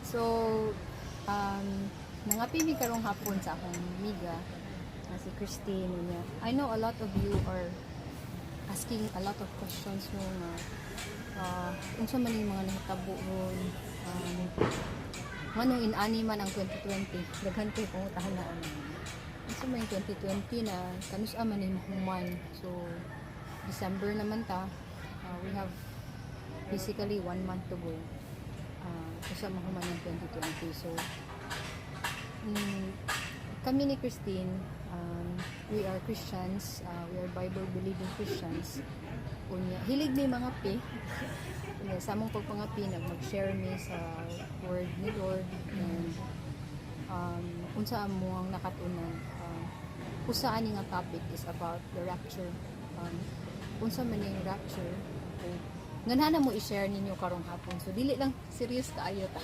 So, nangapil mi karong hapon sa akong amiga na si Christine niya. I know a lot of you are asking a lot of questions, no, nga unsa man yung mga nahitabo ron, nganong in-ani man ang 2020. Daghan kay pangutana unsa man yung 2020 na, kanus-a man ni mahuman. So December naman ta, we have basically one month to go usa mahuman ang 2020. So kami ni Christine, we are Christians, we are Bible believing Christians. Unya hilig ni mangape. Unya sa among pagpangape, nag mag-share mi sa word ni Lord and unsa amo ang nakatunan. Usa ani nga topic is about the rapture, unsa man yung rapture o ganahan na mo i-share ninyo karong hapon. So dili lang serious kaayo ta.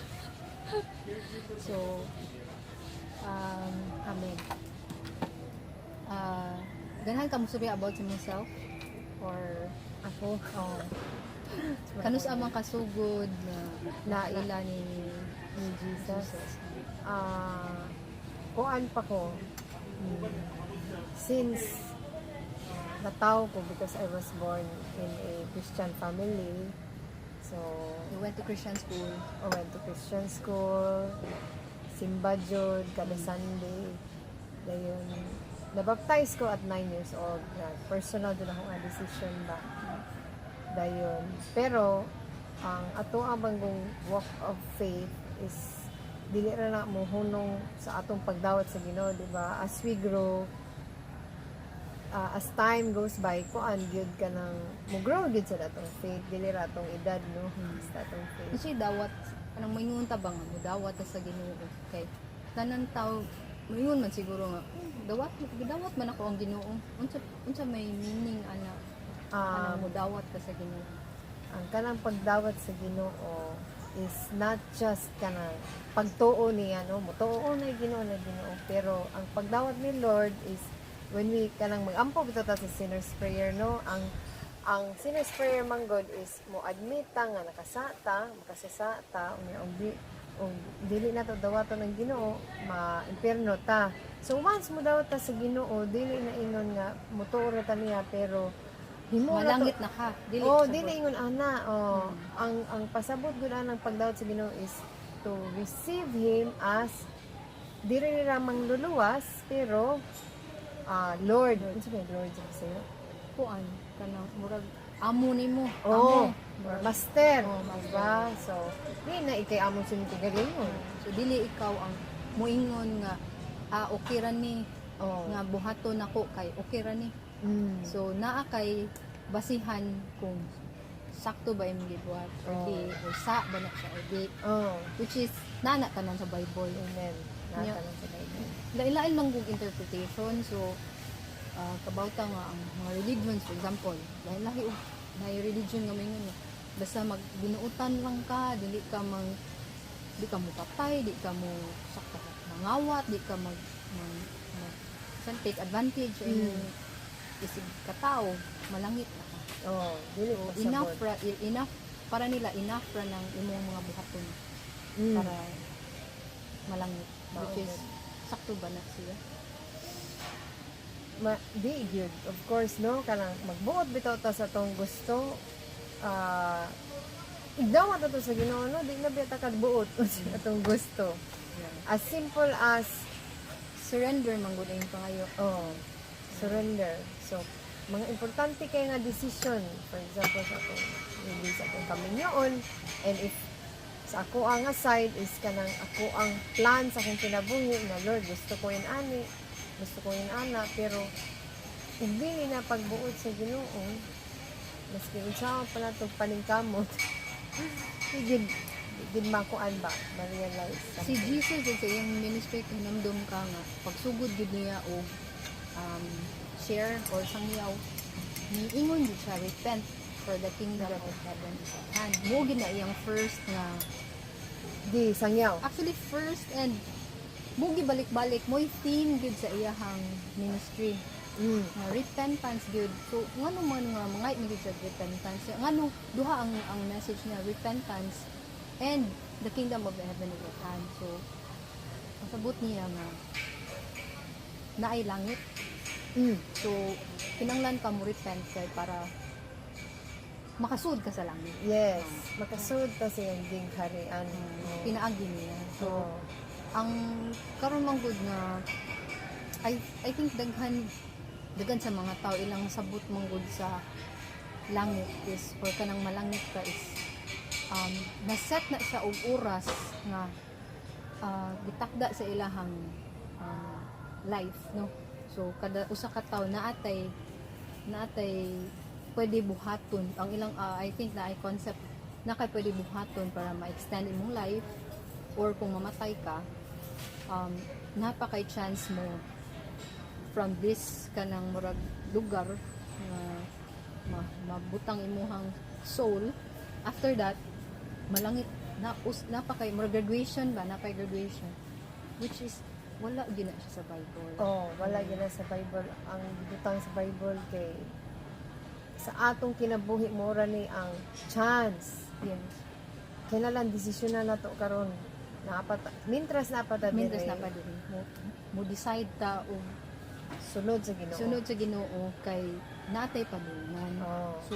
So Amen. Ganahan ka mo surya about sa self or Ako, oh, kanus amang kasugod na naila ni ni Jesus. Jesus? Ah, kuan pa ko. Since natawo ko, because I was born in a Christian family. So, You went to Christian school. I went to Christian school, simba jud kada Sunday. Dayon, nabaptize ko at 9 years old na personal din akong nga decision ba. Dayon, pero ang ato ang bangong walk of faith is dili ra na mohunong sa atong pagdawat sa Ginoo, di ba? As we grow, as time goes by, kuan gyud ka nang mo grow gyud sa atong faith, dili ra atong edad, no, sa atong faith. Kasi dawat, anong maingon ta ba nga mo dawat ta sa Ginoo? Kay tanan tao moingon man siguro nga, "Oh, dawat gidawat man ako ang Ginoo." Unsa may meaning ana anang mo dawat ka sa Ginoo? Ang kanang pagdawat sa Ginoo is not just kanang pagtuo niya, no, motuo na Ginoo, pero ang pagdawat ni Lord is when we kanang magampo bitaw ta sa sinner's prayer, no. Ang sinner's prayer man gud is mo admit ta nga nakasata, makasasata, unya og di og dili na to dawaton ng Ginoo, ma-impierno ta. So once mo dawat ta sa Ginoo, dili na ingon nga motuo ra ta niya, pero himo na to. Malangit na ka, dili Oh, sabot. Dili ingon ana. Oh, ang pasabot gud anang pagdawat sa Ginoo is to receive him as dili ra mangluluwas pero Lord. Unsa ba yung Lord sa Bisaya? Kuan kanang murag amo nimo. Oh, Amo. master. Oh, master. Diba? So, di na ikay among sin kagalingon. So dili ikaw ang muingon nga, "Ah, okay ra ni nga buhaton nako kay okay ra ni." So naa kay basihan kung sakto ba imong gibuhat or di, or sa ba na siya or di, which is nana tanan sa Bible. Amen. Natanan sa Bible. Lain-lain man kung interpretation. So kabawta nga ang mga religions, for example, lahi-lahi og na religion nga maingon nga basta magbinuutan lang ka, dili ka mang di ka mo patay, di ka mo sakto mangawat, di ka mag san take advantage sa imong isig katao, malangit na ka. Oh, dili So pasabot. Enough ra, enough para nila, enough ra ng imong mga buhaton para malangit, which is sakto ba na siya? Ma, di gyud, of course, no, kanang magbuot bitaw ta sa atong gusto, igdawat ato sa Ginoo, no, di na biya ta kagbuot sa atong gusto, as simple as Surrender man gud ang pangayo. Oh, surrender. So mga importante kay nga decision, for example, sa atong maybe sa atong kaminyoon, and if sa ako ang nga side is kanang ako ang plan sa akong kinabuhi nga, "Lord, gusto ko in ani, gusto ko in ana," pero ug dili na pagbuot sa Ginoo, maski unsa pa nato paningkamot, di gid, di gid makuan ba, ma-realize Si something. Jesus jud sa iyang ministry, hinumdum ka nga pagsugod gid niya og share or sangyaw, niingon gid siya, "Repent, for the kingdom of heaven is at hand." Mo gid na iyang first nga Di sangyaw. Actually first, and mo balik-balik mo'y theme gid sa iyahang ministry nga repentance gyud. So ngano man nga mga mi gyud sa repentance? Ngano duha ang message niya, repentance and The kingdom of heaven is at hand. So pasabot niya nga naay langit. So kinanglan ka mo repent kay para makasud ka sa langit. Yes, makasud ta sa iyang gingharian. Pinaagi niya. So ang karon man gud nga I think daghan daghan sa mga tao, ilang sabot man gud sa langit is or kanang malangit ka is na-set na siya og oras nga gitakda sa ilahang life, no? So kada usa ka tawo naatay pwede buhaton ang ilang I think na ay concept na kay pwede buhaton para ma-extend imong life or kung mamatay ka, napakay chance mo from this kanang murag lugar nga mabutang imuhang soul. After that, malangit na us, napakay murag graduation ba, napay graduation, which is wala gyud na siya sa Bible. Oh, wala gyud na sa Bible. Ang gibutang sa Bible kay sa atong kinabuhi mora ni ang chance. Kailangan desisyon na nato karon. Naa pa ta, mintras naa pa ta Mintras dire, na pa diri mo decide ta og sunod sa Ginoo. Sunod sa Ginoo kay natay padulngan. So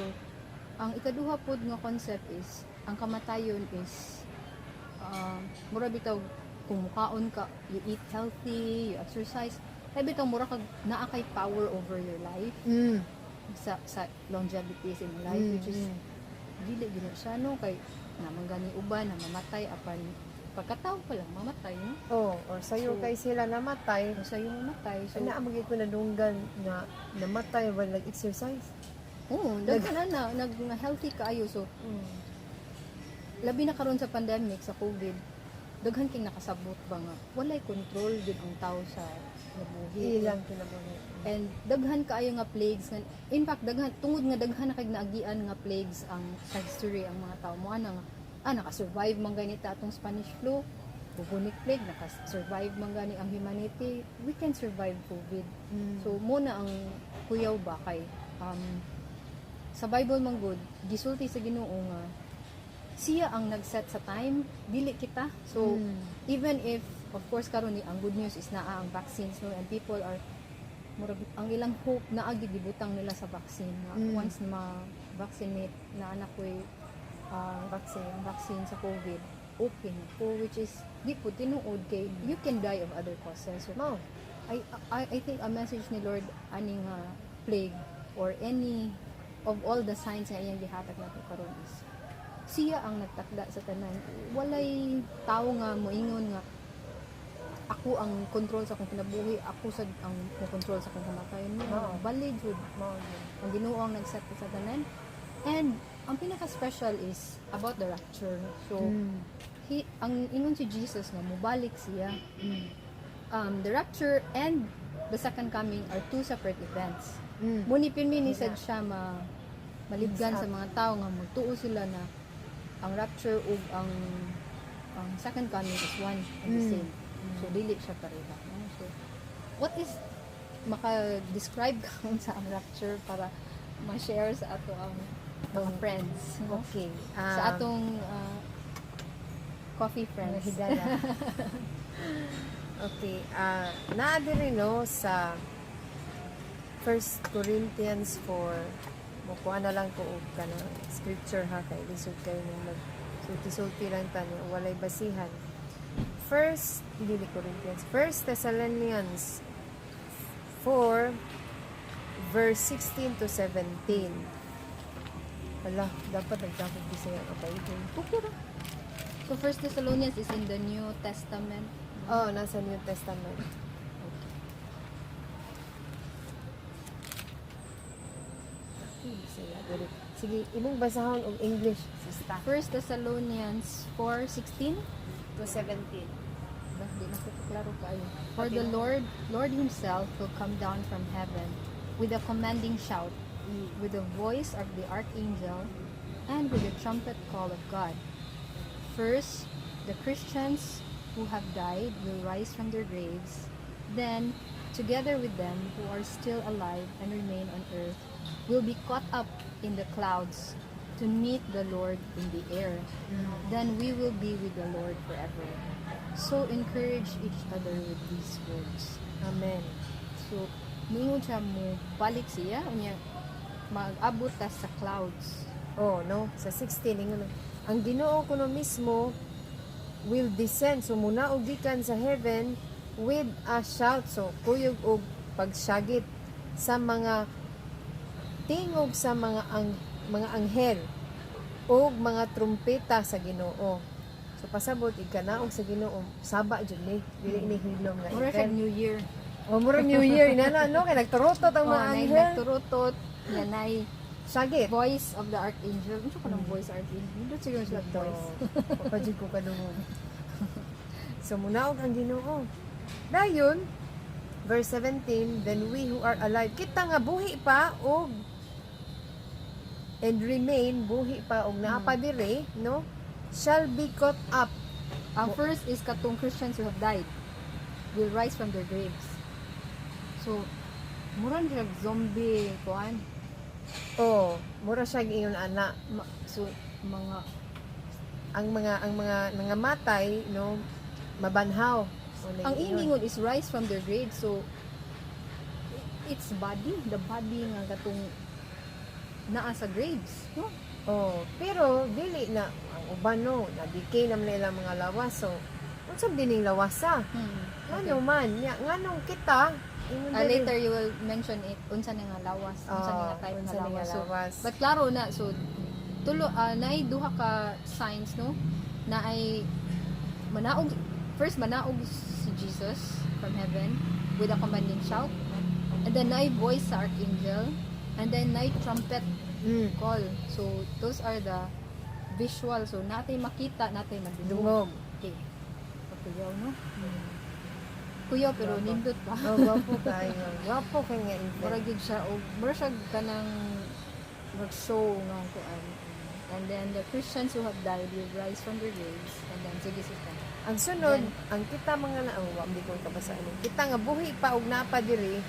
ang ikaduha pod nga concept is ang kamatayon is mura bitaw kung mukaon ka, you eat healthy, you exercise, kay bitaw mura kag naa kay power over your life sa longevity sa imong life, which is dili gyud na siya, no? Kay naman gani uban na mamatay apan pagkatawo pa lang mamatay, no? Oh, or sayo So, kay sila namatay. Kung sayo mamatay, so So, naa magyud ko nadunggan nga namatay while nag-exercise. Oo, daghan na na nag nga healthy kaayo. So labi na karon sa pandemic, sa COVID, daghan king nakasabot ba nga walay control gud ang tao sa nabuhi. Ilang kinabuhi. And daghan kaayo nga plagues nga, in fact, daghan tungod nga daghan na kay naagian nga plagues ang sa history ang mga tao mo ana nga naka-survive man ganita atong Spanish flu, bubonic plague, naka-survive man gani ang humanity, we can survive COVID. So mo na ang kuyaw ba kay sa Bible man gud gisulti sa Ginoo nga siya ang nag-set sa time, dili kita. So even if, of course, karon ni ang good news is naa ang vaccines, no, and people are murag ang ilang hope na agi gibutang nila sa vaccine nga once na ma-vaccinate na anak ko'y Vaccine. Vaccine sa COVID, okay na po, which is di po tinuod kay you can die of other causes. So Mao. I think a message ni Lord ani nga plague or any of all the signs nga iyang gihatag nato karon is siya ang nagtakda sa tanan. Walay tawo nga moingon nga ako ang control sa akong kinabuhi, ako sad ang mo control sa akong kamatayon. No, Oo. bali jud. Mao gyud. Ang Ginoo ang nagset sa tanan. And ang pinaka-special is about the rapture. So, ang ingon si Jesus nga mobalik siya. The rapture and the second coming are two separate events. Muni pirmi ni sad siya ma malibgan sa mga tao nga magtuo sila na ang rapture ug ang second coming is one and the same. So dili siya pareha, no? So what is maka-describe ka sa ang rapture para ma-share sa ato ang mga friends, no? Okay. Sa atong coffee Mga friends. higala. Okay, naa diri, no, sa 1 Corinthians 4. Mukuha na lang ko og kanang scripture ha, kay lisod kayo nung mag sulti-sulti lang tani walay basihan. First, dili Corinthians, First Thessalonians 4 verse 16 to 17. Hala, dapat nagdakop Bisaya ang Bible. Okay ra. So First Thessalonians is in the New Testament. Oh, nasa New Testament. Okay. Ay, Bisaya diri. Sige, imong basahon og English, sista. First Thessalonians 4:16. To 17. Ba, di na ko klaro kaayo. For the Lord himself will come down from heaven with a commanding shout, with the voice of the archangel, and with the trumpet call of God. First, the Christians who have died will rise from their graves. Then, together with them who are still alive and remain on earth, will be caught up in the clouds to meet the Lord in the air. Then we will be with the Lord forever. So encourage each other with these words. Amen. So, niingon siya mo balik siya, unya mag-abot ta sa clouds. Oh, no. Sa 16 ingon, ang Ginoo kuno mismo will descend, so munaog gikan sa heaven with a shout, so kuyog og pagsyagit sa mga tingog sa mga anghel ug mga trumpeta sa Ginoo. So pasabot igkanaog sa Ginoo, saba jud ni, dili ni hilom nga Mura siya event. New Year. O murag New Year na no, kay nagturutot ang mga Oh, nay anghel. nagturutot, yan nay Syagit. voice of the archangel. Ano ko ng voice archangel? Hindi siguro sila Ito. voice. Papadjud ko kadungog. So, munaog ang Ginoo. Dayon, verse 17, "Then we who are alive," kita nga buhi pa og and remain, buhi pa og naa pa dire, no, shall be caught up. Ang first is katong Christians who have died will rise from their graves. So, mura na siya zombie kuan. Oh, mura siya ingon ana. So, mga Ang mga nangamatay, no, mabanhaw. O, ang nag-ingon. iningon is rise from their graves. So, it's body, the body nga katong naa sa graves, no? Oh, pero dili na ang uban, no, na decay naman nila mga lawas. So, unsa dining lawasa? Ngano man, nya nganong kita ingon diri- Later you will mention it unsa ni nga lawas, unsa ni Ah, nga type unsa nga ni nga lawas. So, lawas. but klaro na, so tulo naay duha ka signs, no, na ay manaog first, manaog si Jesus from heaven with a commanding shout, and then naay voice sa archangel, and then naay trumpet call. So those are the visual, so natay makita, natay madungog. Dungog. Okay, pakuyaw, no? Kuyaw pero Gwapo. nindot pa. Oh, gwapo kayo. Gwapo kay nga event. Murag gyud siya og murag siya kanang mag-show nga kuan. And then the Christians who have died will rise from their graves and then sige, sister. Ang sunod, ang kita mga na, oh, hindi ko kabasa ini. Kita nga buhi pa og naa pa diri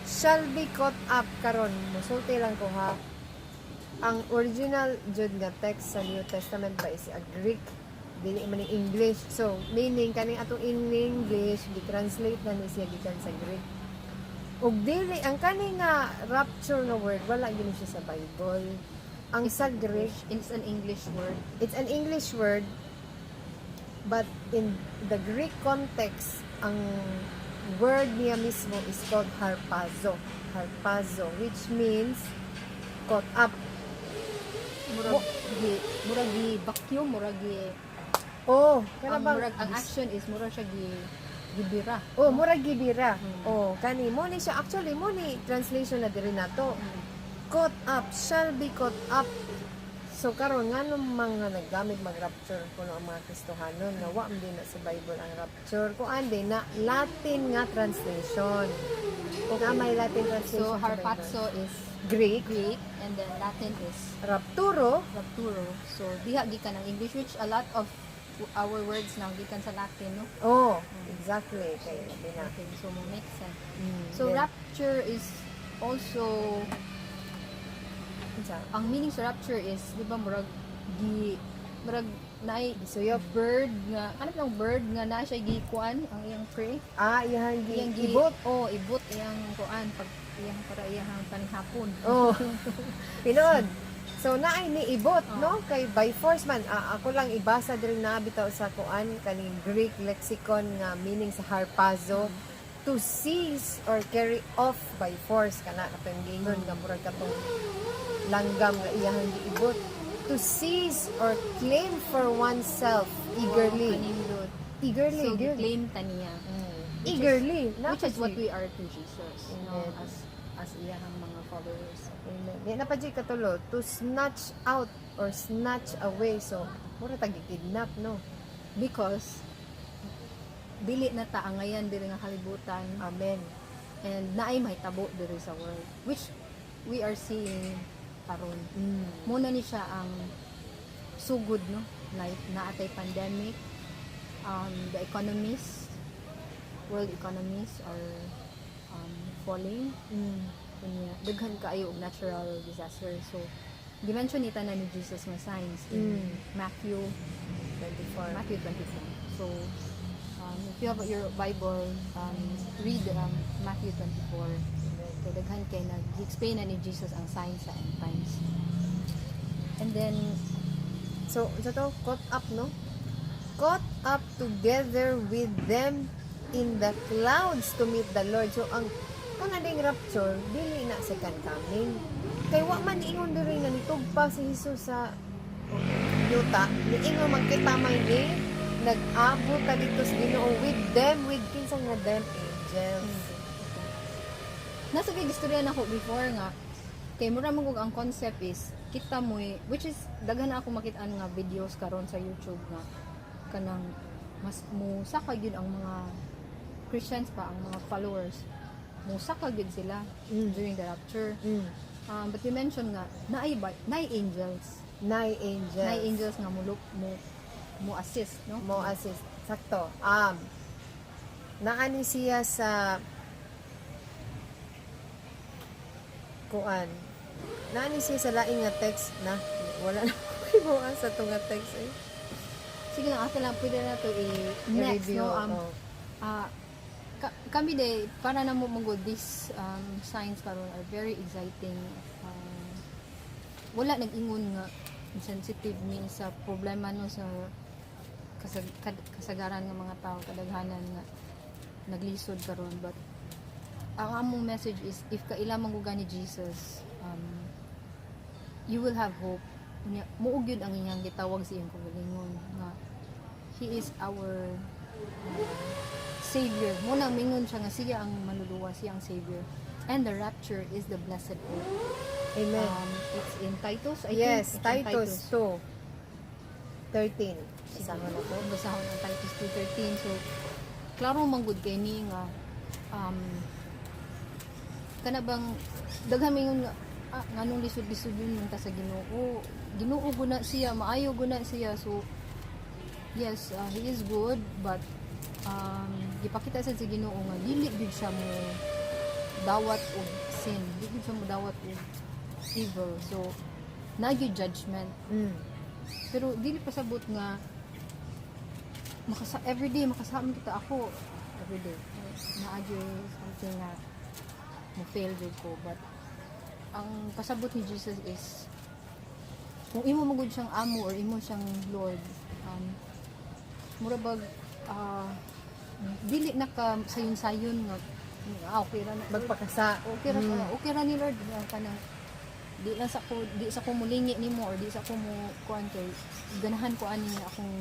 shall be caught up. Karon, musulti lang ko ha. Ang original jud nga text sa New Testament ba is a Greek, dili man ni English. So, meaning kaning atong in English gi-translate na ni siya gikan sa Greek. Ug dili ang kani nga rapture nga word, wala gyud ni siya sa Bible. Ang sa Greek, It's an English word. It's an English word, but in the Greek context, ang word niya mismo is called harpazo. Harpazo, which means caught up. Murag gi vacuum, murag gi Oh, kana ang bang murag ang action is murag siya gi gibira. Oh, murag gibira. Oh, kani mo ni siya actually, mo ni translation na diri nato. Caught up, shall be caught up. So karon, nganong mga naggamit mag-rapture kuno ang mga Kristohanon nga wa man din na sa Bible ang rapture? Kuan din na, Latin nga translation. Na may Latin translation So sa Bible. harpazo is Greek, Greek and then Latin is rapturo. Rapturo. So diha gikan ang English, which a lot of our words now gikan sa Latin, no? Oh, exactly, kay labi na. Okay, so mo make sense. So rapture is also Unsa? Ang meaning sa rapture is, di ba, murag gi murag naay Gisuyop. Bird nga kanap ng bird nga naa siya gikuan ang iyang prey. Ah, iyang gi Iyang gi ibot. Oh, ibot iyang kuan pag iyang para iyang panihapon. Oh. Pinod. So naay ni ibot, Oh. no, kay by force man. Ah, ako lang ibasa diri na bitaw sa kuan, kaning Greek lexicon nga meaning sa harpazo, to seize or carry off by force, kana katong gingon nga murag katong langgam nga iyahang giibot, to seize or claim for oneself eagerly. Wow, kanindot. Eagerly So gyud. claim ta niya. Eagerly. Which is what we are to Jesus, no? Amen. As iyahang mga followers. Amen. Yan na pa jud katulo, to snatch out or snatch away. So, mura tag kidnap, no? Because dili na ta angayan diri nga kalibutan Amen. And naay mahitabo diri sa world, which we are seeing karon. Muna ni siya ang sugod, no, na naatay pandemic, the economies, world economies are falling. Unya daghan kaayo og natural disaster, so Gi-mention ni tanan ni Jesus nga signs in Matthew 24. Matthew 24. So, if you have your Bible, read Matthew 24. Amen. Kay daghan kay nag-explain na ni Jesus ang signs sa end times. And then, So, sa to, caught up, no? Caught up together with them in the clouds to meet the Lord. So, ang kanading rapture, dili na second coming. Kay wa man ingon diri nga nitugpa si Jesus sa yuta, niingon magkita may ni nag-abot ta dito sa Ginoo with them, with kinsa nga them? Angels. Nasa kay istorya nako before nga kay mura man gud ang concept is kita mo which is daghan na ako makitaan nga videos karon sa YouTube nga kanang mas musaka gyud ang mga Christians pa, ang mga followers, musaka gyud sila during the rapture. But you mentioned nga naay ba naay angels. Naay angels. Naay angels nga mo look mo mo assist, no? Mo assist. Sakto. Naani siya sa kuan. Naani siya sa laing nga text na wala na ko sa to nga text eh. Sige lang, ate lang, pwede na to i next, I-review, no? Oh. Ah, kami de para na mo mugod these signs karon are very exciting. Wala nag-ingon nga sensitive mi sa problema, no, sa kasagaran ng mga tao, kadaghanan nga naglisod karon, but ang among message is if kaila man gud ni Jesus, you will have hope. Unya muog yun ang iyang gitawag sa iyang kaugalingon nga he is our savior. Mo na mingon siya nga siya ang manluluwas, siya ang savior, and the rapture is the blessed hope. Amen. It's in Titus, I Yes, think. It's in Titus 2:13. Basahon ako. Basahon ang Titus 2:13. So klaro man gud kay ni nga kana bang daghan mingon nga, ah, nganong lisod-lisod yun man ta sa Ginoo, Ginoo guna siya, maayo guna siya. So yes, he is good, but gipakita sad sa Ginoo nga dili gyud siya mo dawat og sin, dili gyud siya mo dawat og evil. So na gyud judgment, pero dili pasabot nga makasa everyday makasama kita. Ako everyday naa gyud something nga mo fail jud ko, but ang pasabot ni Jesus is kung imo magud siyang amo or imo siyang Lord, mura bag dili na ka sayon-sayon nga, ah, okay ra na. Magpakasa. Okay ra okay ra ni Lord nga kanang di lang sa ko, di sa ko mulingi nimo or di sa ko mo kuan kay ganahan ko ani nga akong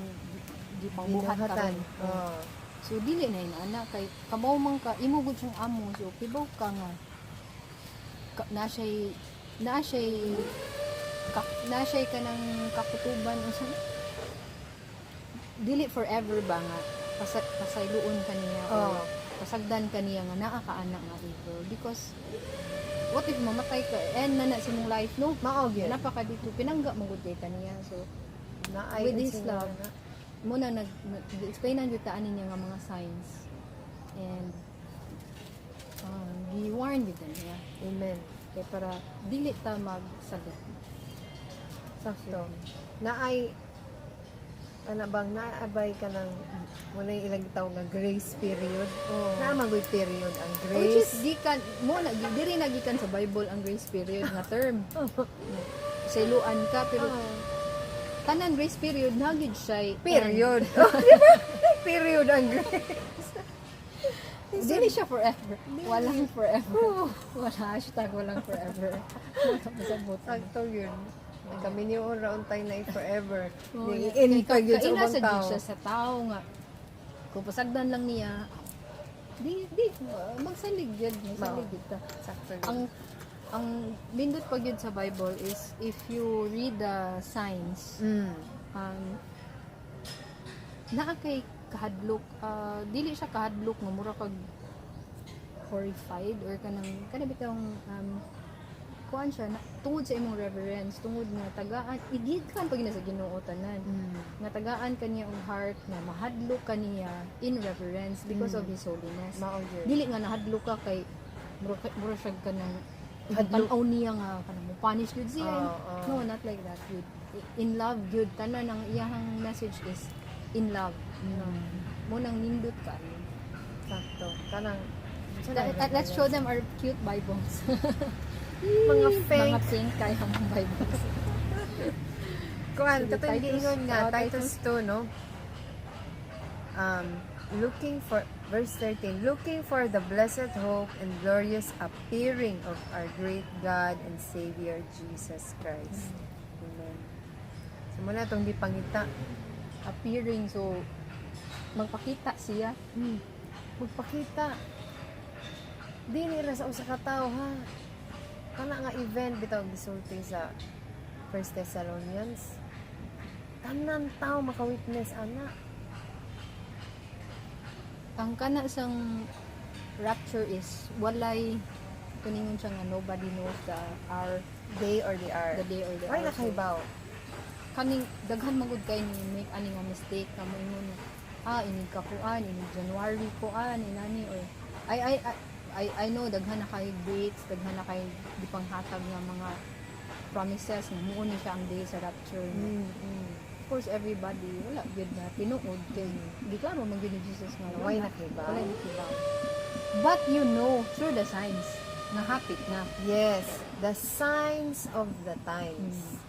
gipangbuhat Binuhatan. karon. Oh. So dili na ina kay kabaw man ka imo gud siyang amo, so kibaw ka nga ka, na siya'y kanang kakutuban, unsa dili forever ba nga pasayloon ka niya or pasagdan ka niya nga naa ka ana nga evil, because what if mamatay ka and na na sa imong life, no? Mao gyud. Napa ka dito, pinangga mo gud kay kaniya. So Naay with his sino love, na. Mo na nag-explain na jud ta ani niya nga mga signs and gi-warn jud ta niya Amen. kay para dili ta magsagot. Sakto. Naay ana bang naabay ka ng wala yung ilang tawag nga grace period. Oh. Naa man gud period ang Which is grace. gikan mo na diri na gikan sa Bible ang grace period nga term. Sayloan ka, pero tanan grace period na gyud siya. Period. Oh, di ba? Period ang grace. Dili siya forever. Walang forever. Wala #WalangForever. Wala pasabot. Sakto yun. Kami niyo ra untay na forever. Oh, Di yeah. in pa gyud sa Kaila ubang sa tao. jud siya sa tao nga kung pasagdan lang niya, di di magsalig gyud, magsalig gyud ta. Sakto yun. Ang lindot pa gyud sa Bible is if you read the signs, naa kay kahadlok, dili siya kahadlok nga mura kag horrified or kanang kana bitawng kuan siya na, tungod sa imong reverence, tungod nga tagaan igikan pag na sa Ginoo tanan nga tagaan kaniya og heart nga mahadlok kaniya in reverence because of his holiness. Mao gyud. Dili nga nahadlok ka kay mura, mura siya kanang Hadlok. tan-aw niya nga kanang mo Mo-punish gyud siya. Oo. No, not like that gyud. In love gyud, tanan ang iyahang message is in love. Mao nang nindot kaayo. Sakto. Kanang Let's show them our cute Bibles. Mga fake. Mga pink kayo ang Bibles. Kuan, Sige, katong Titus, giingon nga, oh, Titus 2, no? Looking for, verse 13, "Looking for the blessed hope and glorious appearing of our great God and Savior Jesus Christ." Amen. So, mao na atong gipangita. Appearing, so magpakita siya. Magpakita. Dili ra sa usa ka tawo, ha. Kana nga event bitaw gisulti sa First Thessalonians. Tanan tao maka-witness ana. Ang kana sang rapture is walay kuningon siya nga nobody knows the hour, Day or the hour. The day or the Why hour. So, nakaibaw? Kaning daghan magud kay ni make ani nga mistake nga moingon nga, ah, inig ka kuan, inig January kuan, inani or I know daghan na kay dates, daghan na kay gipanghatag nga mga promises nga muo ni siya ang day sa rapture. Of course, everybody wala gyud na tinuod kay giklaro man gyud ni Jesus nga Why wala nakaibaw? wala nakibaw. But you know through the signs nga hapit na. Yes, the signs of the times.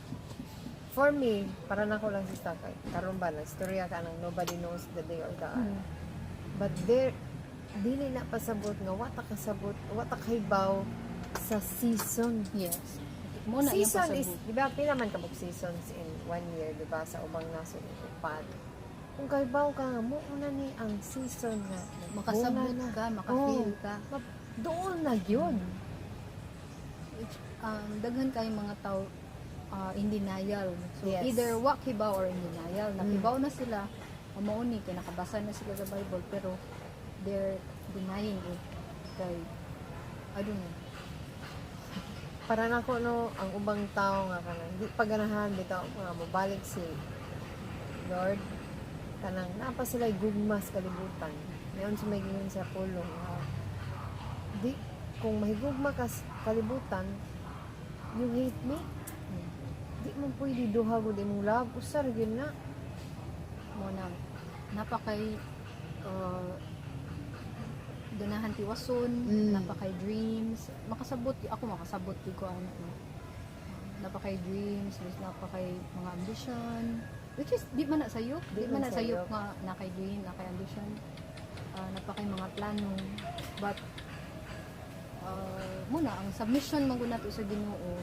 For me, para nako lang, sister, kay karon ba istorya ka nang nobody knows the day or the hour. But there dili na pasabot nga wa ta kasabot, wa ta kahibaw sa season. Yes, mao na iyang Season is, pasabot. di ba, pila man kabuk seasons in one year, di ba, sa ubang nasod upat. Kung kahibaw ka nga, mao na ni ang season nga Makasabot nagbunga na. ka, maka-feel Oo. ka. Doon na gyud. Which, daghan kay mga tao in denial. So either wa kibaw or in denial. Nakibaw na sila, o mao ni kay nakabasa na sila sa Bible, pero they're denying it. Kay I don't know. Para nako, no, ang ubang tao nga kanang di paganahan bitaw nga mobalik si Lord, kanang naa pa sila gugma sa kalibutan. Mayon sa may giingon sa pulong nga di kung mahigugma ka sa kalibutan, you hate me. Di mo pwede duha gud imong love, usa ra gyud na. Mao na napakay ganahan tiwason, napakay dreams. Makasabot ako, makasabot gyud ko ano, no. Napakay dreams, mas napakay mga ambition. Which is di man na sayop, di Di man man na sayop sayop. nga nakay dream, nakay ambition. Napakay mga plano. But mao na ang submission man gud nato sa Ginoo,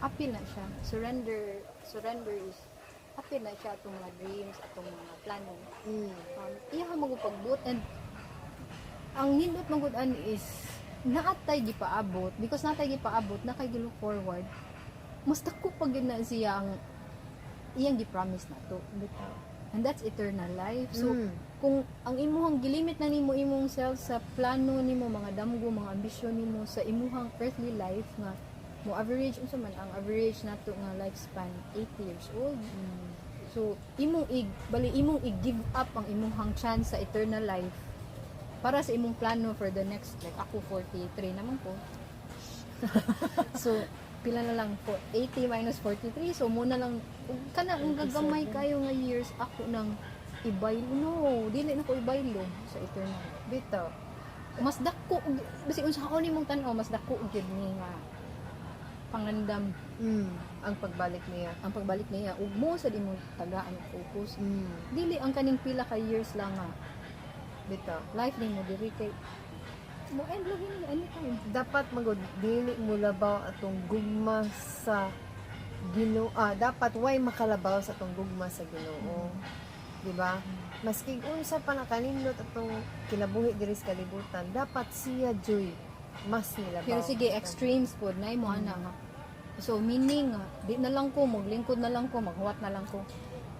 apil na siya. Surrender, surrender is apil na siya atong mga dreams, atong mga plano. Iya man gud pagbuot and ang nindot man gud ani is naatay gipaabot, because natay gipaabot na kay look forward, mas dako pa gyud na siya ang iyang gi-promise nato Bitaw. and that's eternal life. So kung ang imuhang gilimit na nimo imong self sa plano nimo, mga damgo, mga ambisyon nimo sa imuhang earthly life nga mo average, unsa man ang average nato nga lifespan, 80 years old. So imong ig bali imong i-give up ang imuhang chance sa eternal life para sa imong plano for the next, like ako, 43 naman ko. So pila na lang po 80 minus 43? So mao na lang ug kana ang gagamay kayo nga years ako nang ibaylo. No, dili na ko ibaylo sa eternal. Bitaw. Mas dako basi unsa ako nimong tan-aw, mas dako gyud ni nga pangandam Ang pagbalik niya. Ang pagbalik niya ug mao sad imong tagaan og focus, dili ang kaning pila ka years lang nga Bitaw. life nimo diri kay mo end lagi ni anytime. Dapat magud dili mo labaw atong gugma sa Ginoo. Ah, dapat way makalabaw sa atong gugma sa Ginoo. Di ba? Maski unsa pa na kanindot atong kinabuhi diri sa kalibutan, dapat siya joy mas nilabaw. Pero sige, extremes pod na mo ana nga. So meaning nga, di na lang ko maglingkod na lang ko, maghuwat na lang ko.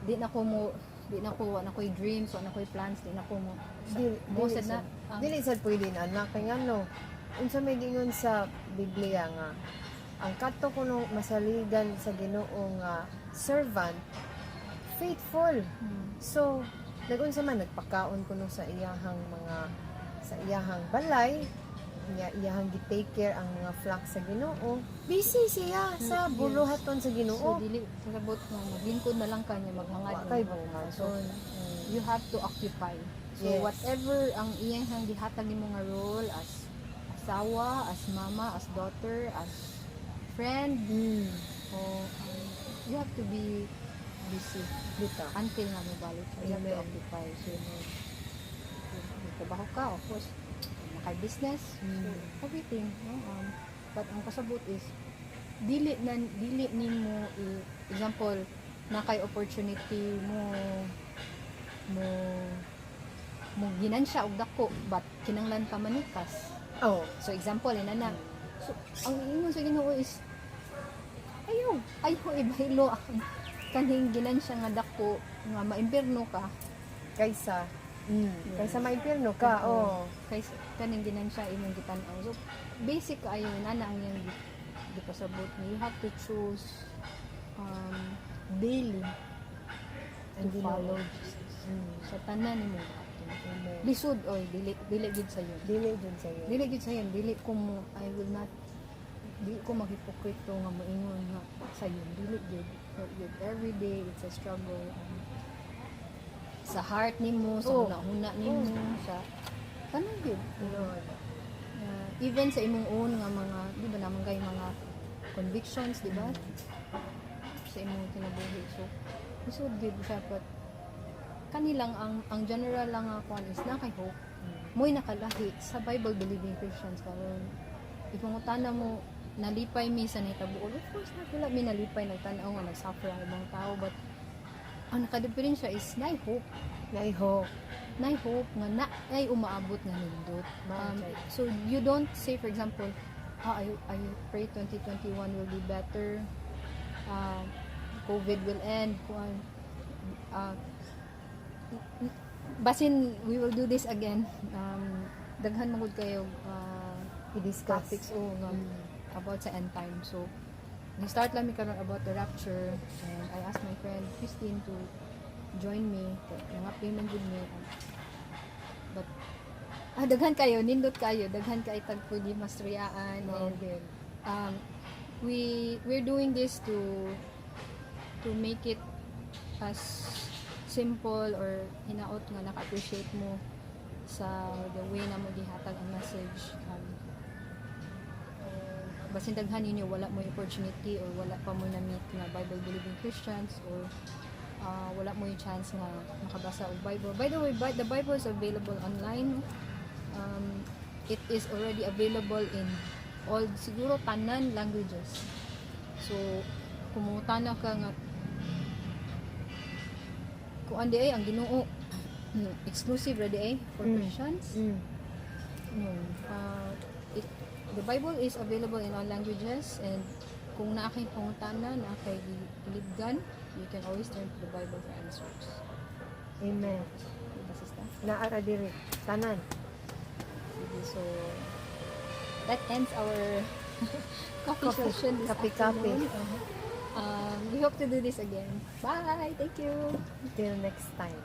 Di na ko mo di na ko wa na ko'y dreams, wa na ko'y plans, di na ko mo Dili, mo dili sad na dili sad pwede na anak kay ngano unsa may giingon sa Biblia nga ang kato kuno masaligan sa Ginoo nga servant, faithful. So nagunsa man nagpakaon kuno sa iyahang mga sa iyahang balay. Nya iyahang gi-take care ang mga flock sa Ginoo. Busy siya sa buluhaton sa Ginoo. So dili kasabot nga maglingkod na lang ka niya, maghangad Wa kay mo. So buhaton. You have to occupy. So whatever ang iyang gihatag nimo nga role as asawa, as mama, as daughter, as friend, o you have to be busy Bitaw. Until nga mobalik ka. You have to Amen. Occupy. So, trabaho ka, of course, naka-business, so everything. No? But ang kasabot is, dili na dili nimo example na kay opportunity mo mo mo ginansya og dako, but kinanglan ka manikas. So example ina na, so ang ingon sa Ginoo is ayaw ayaw ibaylo ang kaning ginansya nga dako nga maimbierno ka. Kaysa maimpierno ka, Oo. Oh. Kaysa kaning ginansya imong gitan-aw. So basic kaayo nana ang iyang gipasabot nga you have to choose daily to Ang Ginoo. Follow Jesus sa tanan nimo buhaton. Amen. Lisod oy, dili dili gid sayon. Dili dun sa'yo. Dili gid sayon, dili ko mo I will not, dili ko maghipokrito nga moingon nga sayon, dili gid. Dili gid. Every day it's a struggle sa heart nimo, sa huna-huna nimo, sa tanan gid. Lord. Even sa imong own nga mga, di ba naman kay mga convictions, di ba? Sa imong kinabuhi. So, lisod gid siya, but kanilang ang general lang nga kuan is na kay hope. Mo'y nakalahi sa Bible believing Christians karon. Ipangutana mo, nalipay mi sa nahitabo? Of course not, wala mi nalipay nagtan-aw nga nagsuffer ang ibang tao, but ang nakadiferensya is naay hope. Naay hope. Naay hope nga na ay umaabot nga nindot. So you don't say, for example, "Ah, I pray 2021 will be better. COVID will end." Kuan. Basin we will do this again. Daghan man gud kayo I-discuss. Topics o nga about sa end time. So, ni-start lang mi karon about the rapture and I asked my friend Christine to join me. Kay mga payment jud mi. But daghan kayo, nindot kayo, daghan kay tag pwede mastriyaan Mao and gyud. We're doing this to make it as simple or hinaot nga naka-appreciate mo sa the way na mo gihatag ang message. Basin daghan ninyo wala mo opportunity or wala pa mo na-meet nga Bible believing Christians or wala mo yung chance nga makabasa og Bible. By the way, the Bible is available online. It is already available in all siguro tanan languages. So, kumutana ka nga kuan di ay ang Ginoo exclusive ra di ay for Christians. No. The Bible is available in all languages and kung naa kay pangutana, naa kay gilibgan, you can always turn to the Bible for answers. Amen. Diba, sister? Naa ra diri. Tanan. Sige, so that ends our coffee Coffee. session this Kape-kape. afternoon. We hope to do this again. Bye! Thank you! Till next time.